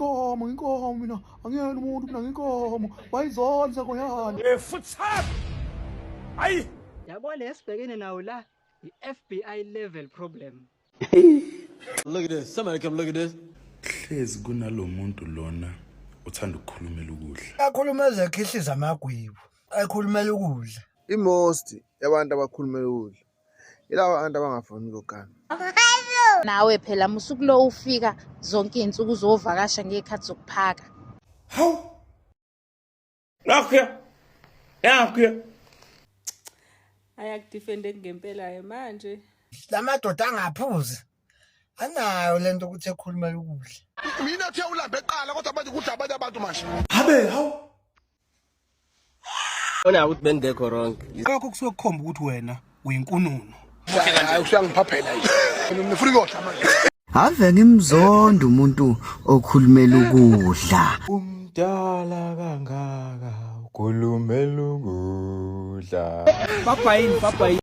Nginkomo, nginkomo mina, angiyena umuntu mina nginkomo. Bayizonza koyana. Eh futsap. Ayi. Yabo le esibhekene nawo la i-FBI level problem. Look at this. Somebody come look at this. Hlezi kunalomuntu lona uthanda ukukhulumela ukudla. Akhuluma ezekhihliza amagwibo, akhulumela ukudla. I-most yabantu abakhulumela ukudla yilaba bantu abangafuni ukugana. Nawe phela musuku lo ufika zonke iy'nsuku uzovakasha ngey'khathi zokuphaka. Hawu. Nakho. Nakho. Ayakudefende ngempela-ke manje. La madoda angaphuzi anayo lento ukuthi ekhulumela ukudla. Mina the ulambe eqala kodwa manje kudla abanye abantu manje. Habe hawu. Ona ukuthi bengekho wrong. Lokho kusuke kukhomba ukuthi wena uyinkununu. Hayi usuyangiphaphela nje. Ngifuna ukuyodla manje. Ave ngimzonda umuntu okhulumela ukudla. Umdala kangaka ukhulumela ukudla. Babhayini, babhayini.